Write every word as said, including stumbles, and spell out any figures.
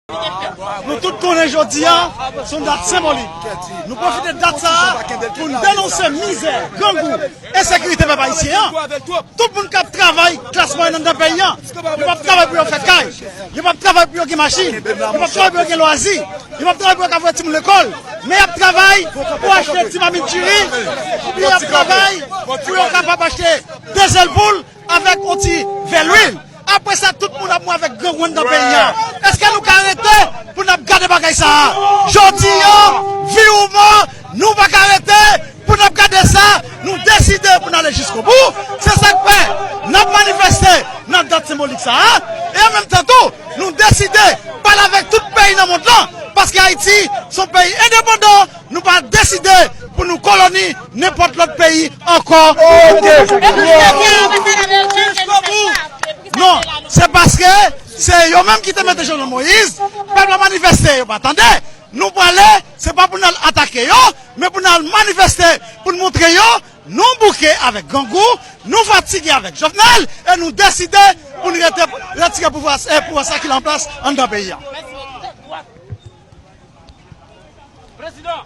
Nou tout konnen jodi a, se yon dat senbolik. Nou pwofite dat sa a pou n denonse mizè, grangou, ensekirite pèp ayisyen an. Tout moun k ap travay, klas mwayèn anndan peyi a, yo p ap travay pou yo fè kay, yo p ap travay pou yo gen machin, yo p ap travay pou yo gen lwazi, yo p ap travay pou yo ka voye timoun lekòl, men y ap travay pou achte ti mamit diri, epi y ap travay pou yo kapab achte de zèl poul avèk yon ti vè lwil. Apre sa, tout moun ap mouri avèk grangou anndan peyi a. Èske nou ka rete pou n ap gade bagay sa a? Jodi a, vi ou mò, nou pa ka rete pou n ap gade sa. Nou deside pou n ale jiskobou. Se sa k fè n ap manifeste nan dat senbolik sa a. E an menm tan tou, nou deside pale avèk tout peyi nan mond lan. Paske Ayiti se yon peyi endepandan. Nou pa deside pou nou koloni nenpòt lòt peyi ankò. Non, se paske se yo menm ki te mete Jovenel Moïse. Pèp la manifeste, yo pa tande. Nou prale, se pa pou n al atake yo, men pou n al manifeste, pou n montre yo nou bouke avèk grangou, nou fatige avèk Jovenel, e nou deside pou n rete retire pouvwa, eh, pouvwa sa ki la an plas anndan peyi a. Prezidan,